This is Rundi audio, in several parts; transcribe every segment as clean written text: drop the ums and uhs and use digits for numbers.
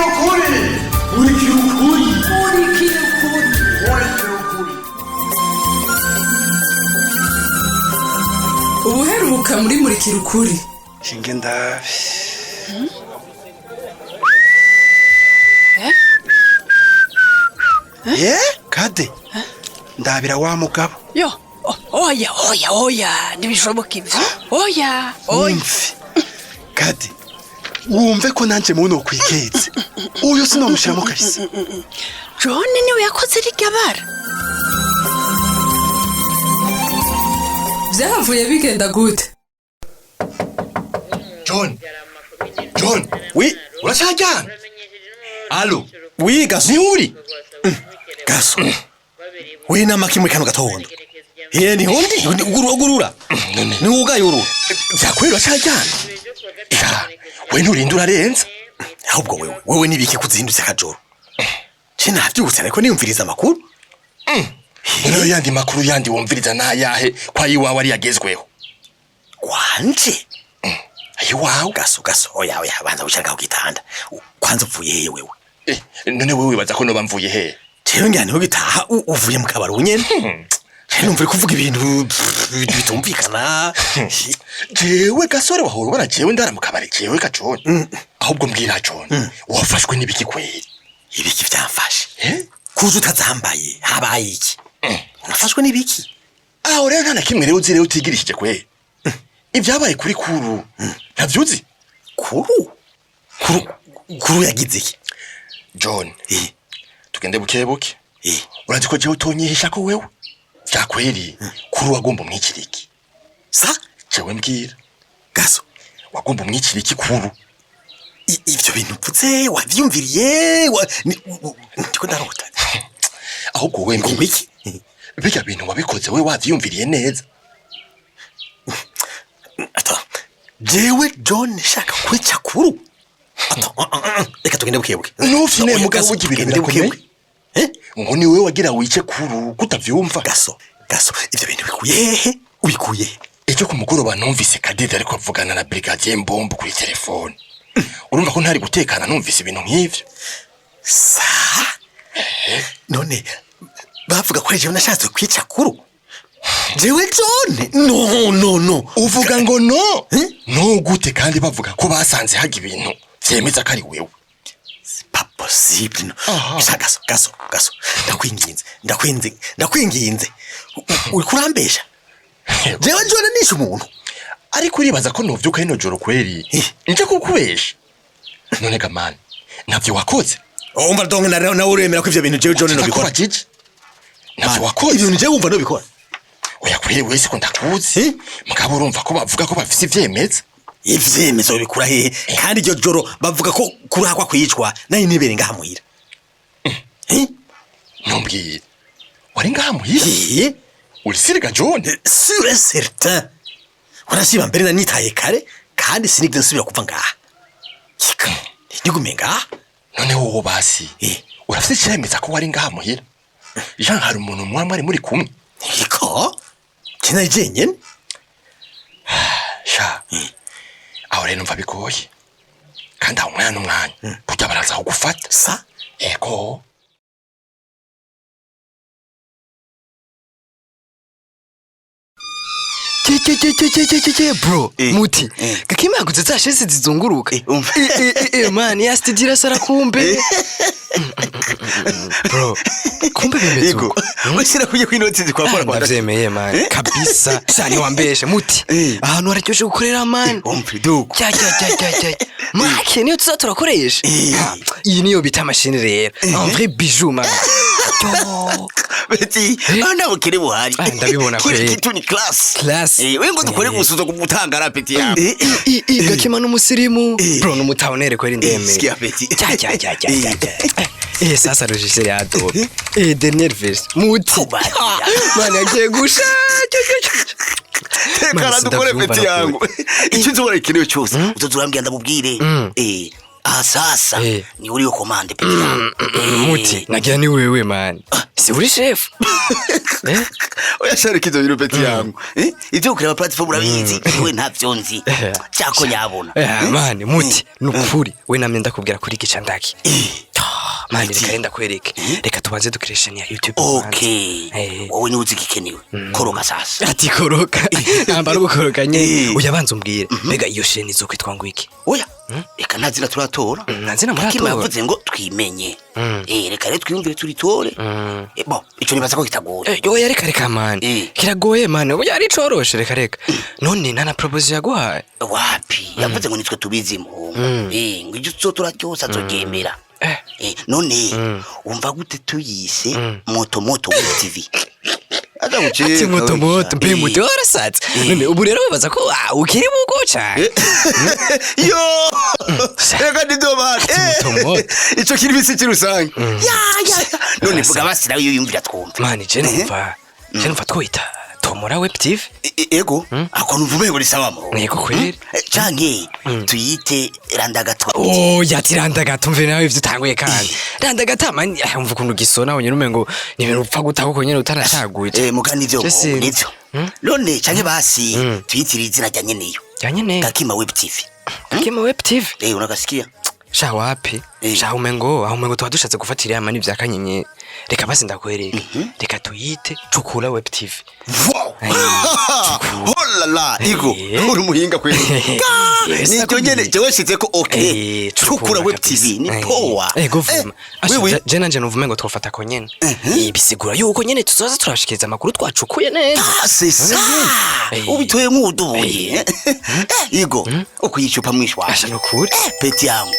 Ukuri. Murikira ukuri. Murikira ukuri. Murikira ukuri. Ubuheruka muri Murikira Ukuri. Shinge ndabe. Ye kade, ndabira wa mugabo. Yo, oya, oya, oya, ntibishoboka ibyo. Oya, oya. Wumve kade, wumve ko nanje muno kwiketse uyu sinomushiramo kabisa. John niwe yakoze rirya bara. Vyahavuye bigenda gute? John, John, Wi. uracyajyana? Alo, Wi, Gaso. Ni uri? Gaso, we namaki muri kano gatondo ye ni hundi ugurura ugurura ni wugaye urura. Vyakweri uracyajyana? Eka, we nturinda urarenza. Ahubwo wewe nibiki kuzindutse kajoro? Ce navyutse ariko niyumviriza amakuru. Noneho yandi makuru yandi wumviriza n'ayahe ko ayiwawe ari yagezweho? Kwanje? Ayiwawe? Gaso, Gaso, oya, oya, banza wicara ku gitanda. Kwanza uvuye hehe wewe? Eh, none wewe wibaza ko noba mvuye hehe? Jewe ngira niho gitaha, uvuye mu kabari unyene. Je numva uri kuvuga ibintu, pff, bitumvikana. Jewe gasore wahora ubona jewe ndara mu kabari jewe ka John? Ahubwo mbwira John, wafashwe n'ibiki kweri? Ibiki vyamfashe? Eh? Kuza utazambaye, habaye iki? Unafashwe n'ibiki? Aho rero nta na kimwe rero uzi rero utigirishije kweri. Ibyabaye kuri kuru ntavyuzi? Kuru? Kuru, kuru yagize iki? John, Eh, tugende buke buke. eh. Urazi ko jewe utonyihisha ko wewe vyakweri kuri wagomba umwikiriki? Sa? Jewe mbwira. Gaso, wagomba umwikiriki kuru? Ivyo bintu mvuze wavyumviriye? Ndiko ndarota? Ahubwo wewe Ngo mbwira. iki? Birya bintu wabikoze we wavyiyumviriye neza? Ata, jewe John shaka kwica kuru? Ata, ah, ah, ah, reka tugende buke buke. Ntufyine Oya, mugabo, Gaso, burya ibintu tugende buke birakomeye. buke. Eh? Ngo ni wewe wagira wice kuru kutavyumva? Gaso, Gaso, ivyo bintu bikuye hehe? Ubikuye he? Ejo ku mugoroba numvise Kadede ariko avugana na Brigadier Mbombo kuri telefone. Urumva ko ntari gutekana numvise ibintu nk'ivyo. Sa, none bavuga ko ari jewe nashatse kwica kuru? Jewe John? No, no, no. Uvuga ngo no? Eh? No gute kandi bavuga ko basanze haga ibintu vyemeza ko ari wewe? C'est pas possible, no. Aha. Sha Gaso, Gaso, Gaso, ndakwinginze, ndakwinze, ndakwinginze. Uriko urambesha. Jewe John nishe umuntu? Ariko uribaza ko novyuka rino joro kweri Eh. nje kukubesha? None gamani ntavyo wakoze? Umva, donc nawe uremera ko ivyo bintu jewe John nobikora? Ndakubajije, ntavyo wakoze? Ibintu jewe wumva nobikora? Oya kweri, wese ko ndakuzi. Eh? Mugabo urumva ko bavuga ko bafise ivyemeza. Ivyemezo bikura hehe kandi iryo joro bavuga ko kurahakwa kwicwa nari nibere ngaha muhira? Eh? Ntumbwire, wari ngaha muhira? Eh? Uri siriga John? Sûr et certain. Urashiba mbere nanitaye kare kandi sinigeze nsubira kuva ngaha. Kika, ntigume ngaha. None wowe basi Eh. urafise icemeza ko wari ngaha muhira? Jean, hari umuntu muba mwari muri kumwe? Iko kinari jenyene. Sha, aho rero numva bigoye kandi aho umwanya n'umwanya burya baraza kugufata. Sa? Ego. Ke bro. Eh, Muti eh. Gakima yaguze za shesi zizunguruka. Eh, umva. Eh, eh, eh, man ya studio irasara kumbe bro, kumbe bimeze Yego. uko. Wese nakujye kwinoti zikwakora kwa. Ndavyemeye man, kabisa sha niwambeshe muti. Eh. Ahantu hararyoshe gukorera man. Umva duko. Cya cya cya cya cya make niyo tuza turakoresha. Eh. Ha, iyi niyo bita mashini rero, un vrai bijou man. Yo. Beti, ana bukire buhari. Ah, ndabibona Kile kweli. kitu ni class. Class. Eh, we ngo dukore Eh. gusuza gutanga rapeti yawe. Gakima n'umusirimu Eh. bro, n'umutawunere kweri, ndemeye. Sikia peti. Cya cya cya cya cya Eh. cya. Eh, sasa logiciel ya Adobe. Eh, dernière version. Muti. Man yagiye gusha. Cya, cya, cya. Man, Tekana dukore sindavyumva peti nakuri. yangu. Icyo nzobora ikenewe cyose. Uzoza urambwira ndamubwire. Eh, Ah sasa ni uri commande petit yangu. Muti nagira ni wewe man. Si uri chef. Oya shariki ivyo bintu petit yangu. Ivyo kureba platform urabizi, wewe ntavyo nzi. Cyako nyabona. Man muti nukuri we namye ndakubwira kuri gica ndaki. Mani reka renda kwereke. Reka tubanze dukireshe ya YouTube. Okay. Wowe ni uzigikenewe. Koroka sasa. Ati koroka. Nambara gukoroka nye. Uyabanza umbwire. Mbega iyo sheni zo kwitwa ngo iki? Oya. Reka nta zina turatora. Nta zina muratora. Kima yavuze ngo twimenye. Reka rero twiyumvire turitore. Bon, ico nibaza ko kitagoye. Oya reka reka man. Kiragoye man. Oya ari coroshe reka reka. None nana proposition yaguhaye. Wapi? Yavuze ngo nitwe tubizi muhungu. Ngo ivyo tuzotora cyose azoryemera. None umva gute tuyise moto moto web TV. Ati moto moto mbe muti warasatse. None ubu rero wibaza ko ukiri mugo cyane. Yo! Reka ndidobana. Ico kiri bisi kirusange. Ya ya. None vuga basi nawe yumvira twumva. Mani je numva. Je numva twita Tomora Web TV. Ego. Ako numva umengo ni sawa mo. Yego kweri. Canke tuyite Randagata. Oh yati Randagata umve nawe ivyo utanguye kandi. Randagata mani umva ukuntu gisona wonyene umengo ni ibintu upfa gutaho ko nyene utanashaguye. Mugani ivyo nivyo. None canke basi tuyitire izina rya nyeneyo. Rya nyeneyo. Kakima Web TV. Kakima Web TV. Unakasikia? Sha wapi? Sha umengo aho umengo tuba dushatse gufatira amani vya kanyenye. Reka basi ndakwereke. Reka tuyite Cukura Web TV. Wow! Oh la la, Igo, uri muhinga kweli. Ni nyene jewe shize ko okay. Cukura Web TV ni poa. Ego vuma. Asha je nanje numva umengo twofata ko nyene. Bisigura yuko nyene tuzoza turashikiriza amakuru twacukuye neza. Ah c'est ça. Ubitoye nk'udubuye. Igo, ukuyicupa mwishwa. Asha nukuri. Petit yangu.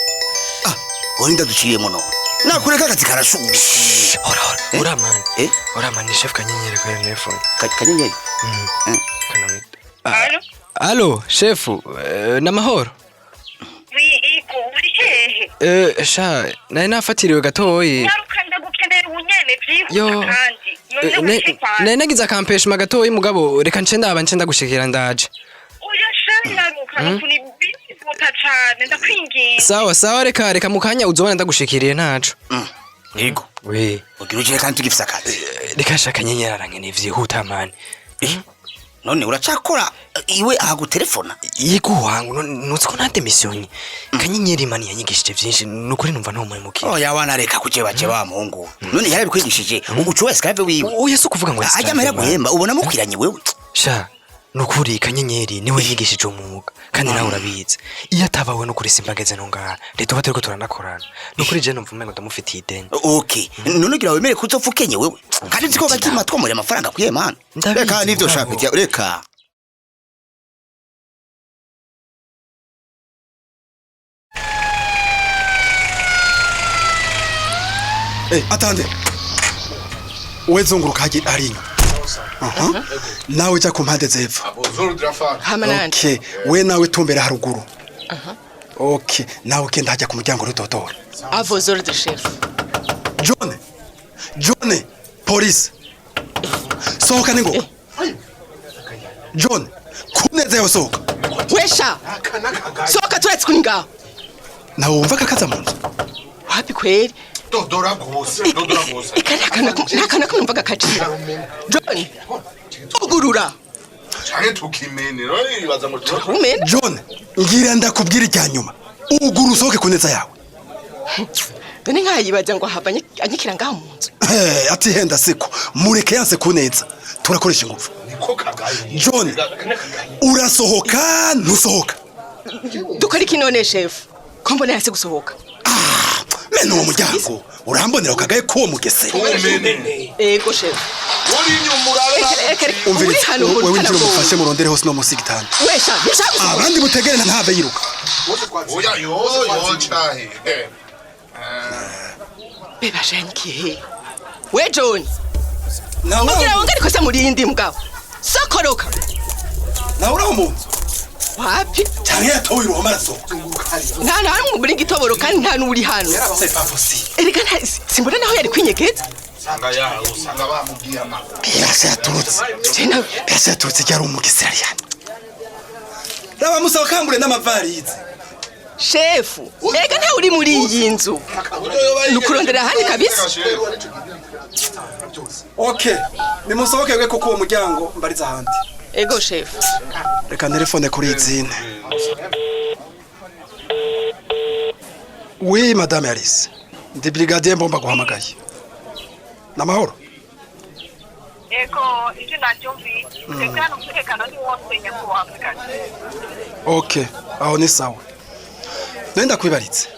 Orinda duciye muno. Nakureka akazi karashushe. Ora ora. Ora man. Ora man ni chef Kanyenyeri kwa telefone. Kanyenyeri. Allo? Allo, chef, namahoro. Oui, ego, uri hehe? Sha, nari nafatiriwe gatoyi. Nyaruka ndagukenera ubunyene vyihuta kandi. Nari nagize akampeshima gatoyi mugabo reka nce ndaba nce ndagushikira ndaje. Oya sha nyaruka nukuni bihuta cane ndakwinginze. Sawa sawa reka reka mukanya uzobana ndagushikiriye ntaco. Yego. We. Ugira uje kandi tugifisa akazi. Reka sha Kanyenyeri arankeneye vyihuta man. None uracakora iwe ahagutelefona? Yego wangu nutsi ko nta demisiyoni. Kanyenyeri mani yanyigishije vyinshi nukuri numva nto muhemukiye. Oya wana reka kujeba wa muhungu. None yarabikwigishije ugucu wese kave wiwe. Oya si ukuvuga ngo ajya amahera guhemba ubona mukwiranye wewe. Sha nukuri Kanyenyeri niwe yigishije umwuga kandi nawe urabizi. Iyo atabawe nukuri simbageze no ngaha. Leta uba turiko turanakorana. Nukuri je numva umengo ndamufitiye ideni. Okay. None ugira wemere kuzopfa ukenye wewe. Kandi nzi ko gakima twomore amafaranga akwiye man. Reka nivyo shaka reka. Attendez. Uwezunguruka haji ari inyuma. Nawe jya ku mpande z'epfo. Okay, we nawe tumbera haruguru. Okay, nawe ugenda hajya ku muryango rudodora. À vos ordres, chef. John. John, police. Sohoka ningo. John, kuneza yawe sohoka. Wesha. Sohoka turetse kuri ngaho. Nawe wumva kakaza mu nzu. Wapi kweri? Dodora gose, dodora gose. Ikana kumva gakacira. John. Ugurura. Cyane tukimene, none ibaza ngo tukumene. John, ngira ndakubwira ijya nyuma. Uguru usohoke kuneza yawe. None nkayibaza ngo ahava anyikira ngaho mu nzu. Ati henda siko, mureke yanse kuneza. Turakoresha ingufu. Niko kagaye. John, urasohoka ntusohoka. Dukora iki none chef? Ko mbona yase gusohoka. Mene uwo muryango urambonera ukagaye ko mugese. Ego chef. Uri inyuma urabe. Umviriza, wewe winjira umufashe murondere hose no munsi y'igitanda. Wesha, ntushaka gusohoka. Abandi mutegere ntave yiruka. Oya yo yo chahe. Beba shankiye. We John. Nawe ugira wongere kosa murindi mugabo. Sokoroka. Nawe uraho mu nzu. Wapi? Cyane yatoye uruhome arasohoka. Nta na hamwe muri gitoboro kandi nta n'uri hano. C'est pas possible. Erega simbona naho yari kwinyegeza. Usanga ya usanga bamubwiye amakuru. Birasa yaturutse. Birasa yaturutse cyari umugisira ari hano. Raba musaba kambure n'amavarize. Shefu, ega ntawe uri muri iyi nzu. Nukurondera ahandi kabisa. Okay, nimusohoke kuko uwo muryango mbariza ahandi. Ego shefu. Reka telefone kuri izine. Oui, madame Alice. Ndi brigadier mbomba guhamagaye. Namahoro. Ego, ivyo navyumvise. Umutekano, umutekano ni wose nyakubahwa brigadier. Okay, aho ni sawa. Nenda kwibaritse.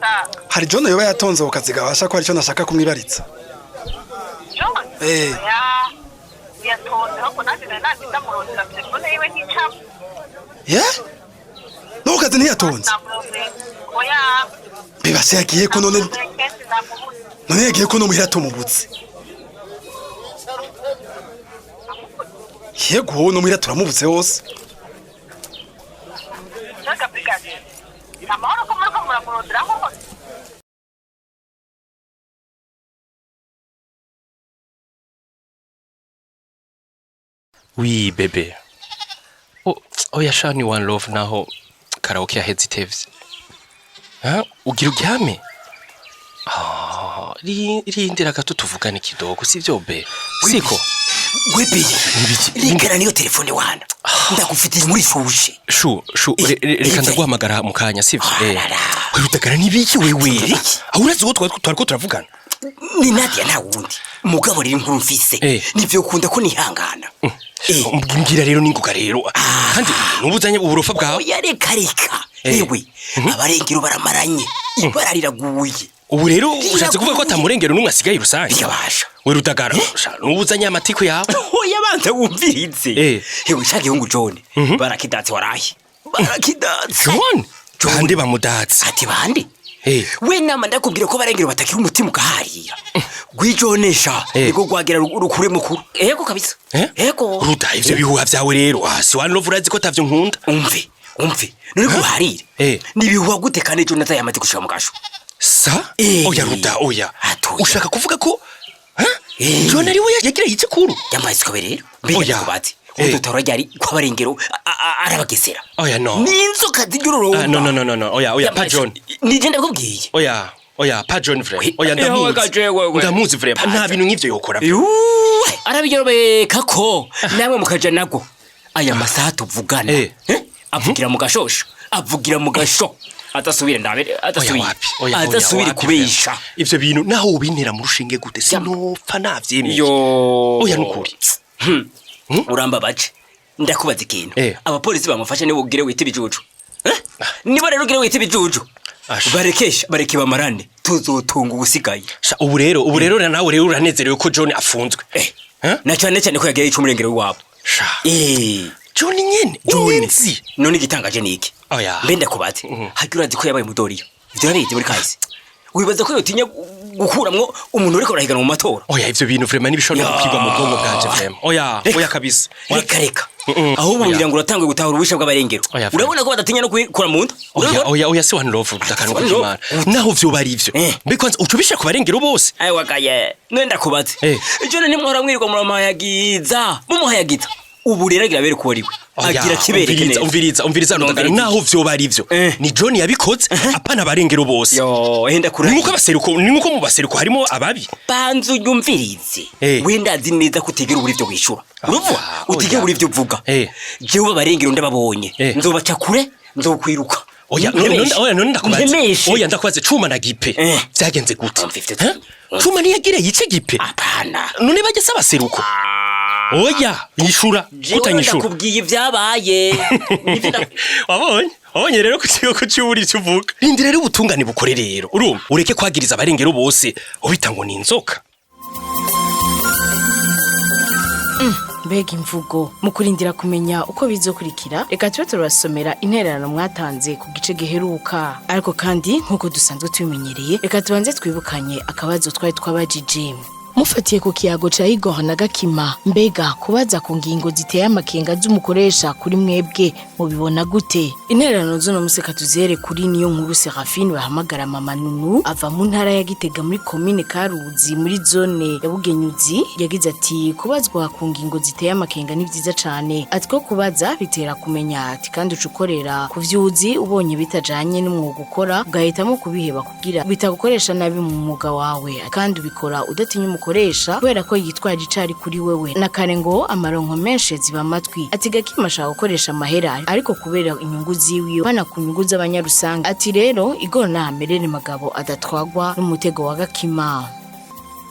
Sa, Hari John yoba yatonze ku kazi gabasha ko hari icyo nashaka kumwibaritsa. John? Eh. Ya, yatonze ahubwo nanjye nari nanjye ndamurondera telefone yiwe nticamo. Ye? No ku kazi ntiyatonze. Namurondera. Oya. Bibashe yagiye ko none Namurondera kenshi ndamubuze. none yagiye ko no muhira tumubutse. Yego no muhira turamubutse hose. Mbega brigadier, amahoro ko muriko muramurondera hose? Oui, bébé. Oh, oya sha ni one love naho karaoke yaheze itevye. Ha? Ugira uryame? Ah, rindira gato tuvugane kidogo sivyo be? Siko. Webi, rekera niyo telefone wana. Ndagufitiye muri shushe. Shu, shu, reka ndaguhamagara mu kanya sivyo? Eh. Wirutagara nibiki wewe? Aho urazi uwo twariko turavugana? Ni Nadia nta wundi. Mugabo rero inkuru mfise. Nivyo ukunda ko nihangana. Mbwira rero ningoga rero. Kandi nubuzanye uburofa bwawe. Oya reka reka. Ewe, abarengero baramaranye. Ibara riraguye. Ubu rero ushatse kuvuga ko atamurengero n'umwe asigaye rusange. Bikabasha. We Rudagara, nubuzanye amatiku yawe. Oya banza wumvirize. Hewe sha gihungu John. Barakidatse warahi. Barakidatse. John? Bande bamudatse. Ati bande? We nama ndakubwira ko barengero batakira umutima ukaharira. Gwijonesha niko gwagira rukure mukuru. Ego kabisa. Ego. Ruda ivyo bihuha vyawe rero. Ah, si one love urazi ko tavyo nkunda. Umve, umve. None guharire. Nibihuha gute kandi John atayamaze gushika mu gasho. Sa? Oya Ruda, oya. Ushaka kuvuga ko John ari we yagira yitse kuru. Yambaye sikobe rero. Mbega kubatse. Udutora ryari kwabarengero arabagesera. Oya no. Ni inzoka z'igororomba. No no no no no. Oya oya pa John. Ni je ndakubwiye. Oya oya pa John vrai. Oya ndamuzi. Ndamuzi vrai. Nta bintu nk'ivyo yokora. Arabiyorobeka ko namwe mukaja nago. Aya masaha tuvugana. Avugira mu gashosho. Avugira mu gasho. Atasubire ndabere atasubire. Atasubire kubisha. Ivyo bintu naho ubintera mu rushinge gute sinopfa navyemeye. Oya nukuri. Uramba bace. Ndakubaza ikintu. Abapolisi bamufashe nibo ugire wita ibijuju. Niba rero ugire wita ibijuju. Barekesha bareke bamarane tuzotunga ubusigaye. Ubu rero nawe rero uranezerewe ko John afunzwe. Na cyane cyane ko yagiye icumurengero wabo. John nyene umenzi. None igitangaje niki? Oya. Mbe ndakubaze. Hagira urazi ko yabaye mudoriyo. Ivyo urabizi muri kahise. Wibaza ko yotinya gukuramwo umuntu uriko arahiganwa mu matora. Oya ivyo bintu vraiment nibishobora no kwigwa mu bwonko bwanje vraiment. Oya, oya kabisa. Reka reka. Ahubwo ngira ngo uratangwe gutahura ubisha bw'abarengero. Urabona ko badatinya no kwikura mu nda. Oya oya oya si one love udakana kwimana. Naho vyo bari ivyo. Mbe kwanza ucubisha ku barengero bose. Ayi wakaye. None ndakubaze. Ejo ni mwora mwirwa muramayagiza. Mumuhayagiza. Ubu rero agira bere kuwariwe. Agira kibereke neza. Umviriza Rudagara naho vyo bari ivyo. Ni John yabikoze apana barengero bose. Yo, henda kuri. Ni nkuko abaseruko, ni nkuko mu baseruko harimo ababi. Banzu yumvirize. Wenda azi neza kutegera uburi vyo wishura. Uruvuga utegera uburi vyo uvuga. Jewe abarengero ndababonye. Nzobaca kure, nzokwiruka. Oya, oya none ndakubaze. Oya ndakubaze Cuma na Gipe. Vyagenze gute? Cuma niyagira yice Gipe. Apana. None bagese abaseruko. Oya, nyishura, kutanyishura. Ndakubwiye ivyabaye. Wabonye? Wabonye rero ko cyuburi icyo uvuga. Rindira rero ubutungane bukore rero. Urumva, ureke kwagiriza abarengero bose, ubita ngo ni inzoka. Mbega imvugo mu kurindira kumenya uko bizokurikira, reka tube turabasomera intererano mwatanze ku gice giheruka. Ariko kandi nk'uko dusanzwe tubimenyereye, reka tubanze twibukanye akabazo twari twabajije. Mufatiye ku kiyago ca Igor na Gakima, mbega kubaza ku ngingo ziteye amakenga z'umukoresha kuri mwebwe mubibona gute? Intererano z'uno musi katuzihere kuri niyo nkuru Serafine bahamagara Mama Nunu, ava mu ntara ya Gitega muri komine Karuzi muri zone ya Bugenyuzi. Yagize ati kubazwa ku ngingo ziteye amakenga ni vyiza cane, ati ko kubaza bitera kumenya, ati kandi uca ukorera ku vyuzi ubonye bitajanye n'umwuga ukora ugahitamo kubiheba kugira bitagukoresha nabi mu mwuga wawe, kandi ubikora udatinya umukoresha kubera ko yitwaje icari kuri wewe. Na kare ngo amaronko menshi ziba amatwi. Ati Gakima ashaka gukoresha amahera ariko kubera inyungu ziwiwe bana ku nyungu z'abanyarusange. Ati rero Igor nahamerere magabo adatwagwa n'umutego wa Gakima.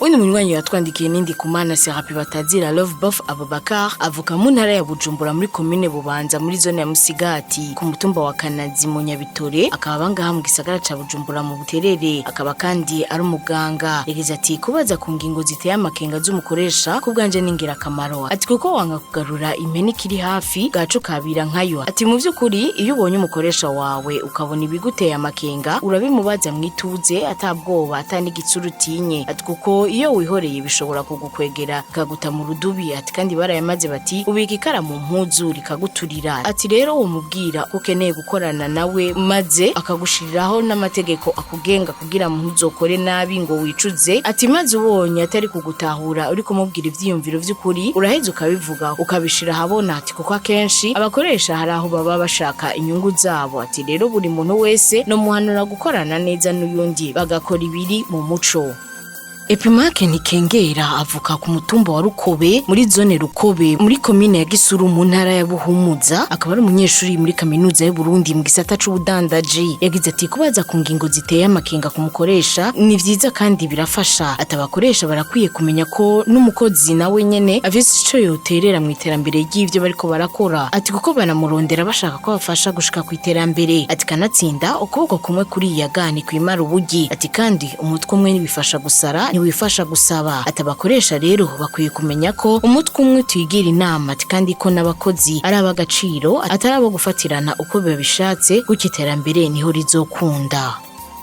Undi munywanyi yatwandikiye n'indi kumana Serapi batazira Love Buff Abubakar, avuka mu ntara ya Bujumbura muri komine Bubanza muri zone ya Musigati ku mutumba wa Kanazi mu Nyabitore, akaba bangaha mu gisagara ca Bujumbura mu Buterere, akaba kandi ari umuganga. Yagize ati kubaza ku ngingo ziteye amakenga z'umukoresha ku bwanje ni ingirakamaro, ati kuko wanga kugarura impene ikiri hafi gacu kabira nkayo. Ati mu by'ukuri iyo ubonye umukoresha wawe ukabona ibiguteye amakenga urabimubaza mwituze atabwoba atanigitsura utinye, ati kuko iyo wihoreye bishobora kugukwegera bikaguta mu rudubi. Ati kandi barayamaze bati ubika ikara mu mpuzu rikaguturira. Ati rero umubwira ko ukeneye gukorana nawe maze akagushiriraho n'amategeko akugenga kugira ntuzokore nabi ngo wicuze. Ati maze ubonye atari kugutahura uri kumubwira ivyiyumviro vy'ukuri uraheza ukabivuga ukabishira ahabona. Ati kuko akenshi abakoresha hari aho baba bashaka inyungu zabo. Ati rero buri muntu wese no muhanura gukorana neza n'uyundi bagakora ibiri mu muco. Epimake Ntikengera avuka ku mutumba wa Rukobe muri zone Rukobe muri komine ya Gisuru mu ntara ya Buhumuza, akaba ari umunyeshuri muri kaminuza y'u Burundi mu gisata c'ubudandaji. Yagize ati kubaza ku ngingo ziteye amakenga ku mukoresha ni vyiza kandi birafasha. Ati abakoresha barakwiye kumenya ko n'umukozi nawe nyene afise ico yoterera mu iterambere ry'ivyo bariko barakora. Ati kuko banamurondera bashaka ko bafasha gushika ku iterambere. Ati kanatsinda ukuboko kumwe kuriyaga ni kwimara ubugi. Ati kandi umutwe umwe nibifasha gusara wifasha gusaba. Ati abakoresha rero bakwiye kumenya ko umutwe umwe tuyigira inama, ati kandi ko n'abakozi ari ab'agaciro atari abo gufatirana uko babishatse, gutyo iterambere niho rizokunda.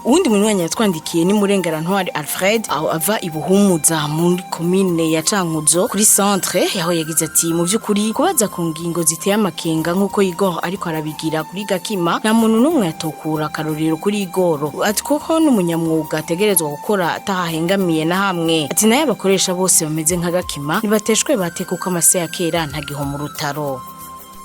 Uwundi munywanyi yatwandikiye ni Murengerantwari Alfred, aho ava ibuhumuza muri komine ya Cankuzo kuri centre, yaho yagize ati mu by'ukuri kubaza ku ngingo ziteye amakenga nk'uko Igor ariko arabigira kuri Gakima nta muntu n'umwe yatokura akarorero kuri Igor. Ati koko n'umunyamwuga ategerezwa gukora atahahengamiye na hamwe. Ati nayo abakoresha bose bameze nka Gakima nibateshwe bate kuko amase ya kera ntagiho mu rutaro.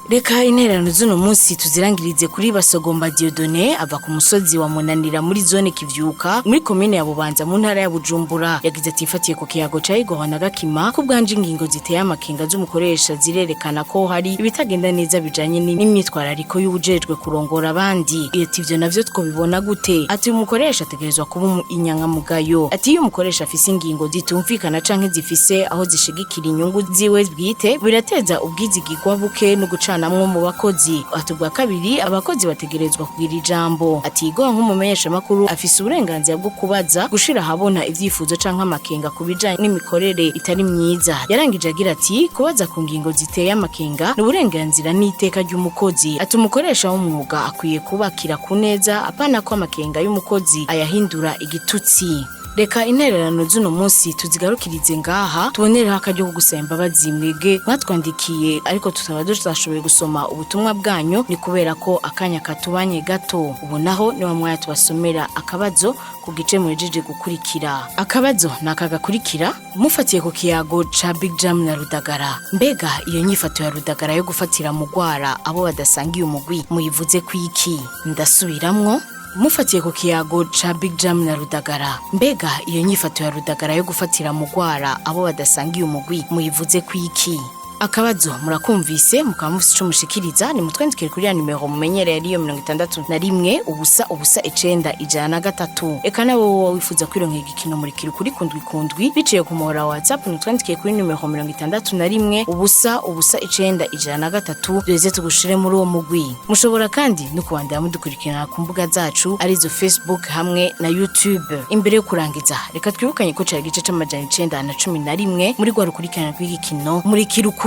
Reka intererano z'uno munsi tuzirangirize kuri Basogomba Dieudonné, ava ku musozi wa Munanira muri zone Kivyuka muri komine ya Bubanza mu ntara ya Bujumbura. Yagize ati mfatiye ku kiyago ca Igor na Gakima ko bwanje ingingo ziteye amakenga z'umukoresha zirerekana ko hari ibitagenda neza bijanye n'imyitwarariko y'ubujejwe kurongora abandi. Ati ivyo navyo twobibona gute? Ati umukoresha ategerezwa kuba inyangamugayo. Ati iyo umukoresha afise ingingo zitumvikana canke zifise aho zishigikira inyungu ziwe bwite birateza ubwizigirwa buke no guca namwo mu bakozi. Ati ubwa kabiri abakozi bategerezwa kugira ijambo. Ati Igor nk'umumenyesha makuru afise uburenganzira bwo kubaza gushira ahabona ivyifuzo canke amakenga ku bijanye n'imikorere itari myiza. Yarangije agira ati kubaza ku ngingo ziteye amakenga ni uburenganzira n'iteka ry'umukozi. Ati umukoresha w'umwuga akwiye kubakira ku neza apana ko amakenga y'umukozi ayahindura igitutsi. Reka intererano z'uno munsi tuzigarukirize ngaha, tubonereho akaryo ko gusaba imbabazi mwebwe mwatwandikiye ariko tutaba tutashoboye gusoma ubutumwa bwanyu, ni kubera ko akanya katubanye gato. Ubu naho niwa mwanya tubasomera akabazo ku gice muhejeje gukurikira. Akabazo ni aka gakurikira: mufatiye ku kiyago ca Big Jam na Rudagara, mbega iyo nyifato ya Rudagara yo gufatira mu gwara abo badasangiye umugwi muyivuze kwiki? Ndasubiramwo: mufatiye ku kiyago ca Big Jam na Rudagara, mbega iyo nyifato ya Rudagara yo gufatira mu gwara abo badasangiye umugwi muyivuze kwiki? Akabazo murakumvise, mukaba mufise ico mushikiriza, ni mutwandikire kuri ya nimero mumenyereye ariyo 61 0 0 9 103. Eka nawe wowe wifuza kwironkera igikino murikira kuri kundwi kundwi biciye ku muhora wa WhatsApp, nutwandikiye kuri nimero 61 0 0 9 103, duheze tugushire muri uwo mugwi. Mushobora kandi no kubandanya mudukurikirana ku mbuga zacu arizo Facebook hamwe na YouTube. Imbere yo kurangiza, reka twibukanye ko cari igice c'911 muri rwa rukurikirana rw'igikino murikira ukuri.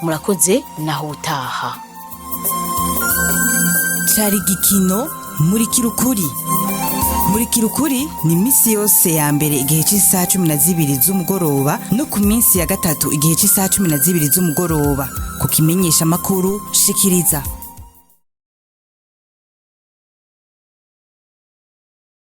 Murakoze, naho utaha. Cari igikino murikira ukuri. Murikira ukuri ni iminsi yose ya mbere igihe cy'isaha 12 z'umugoroba no ku minsi ya gatatu igihe cy'isaha 12 z'umugoroba ku kimenyesha amakuru shikiriza.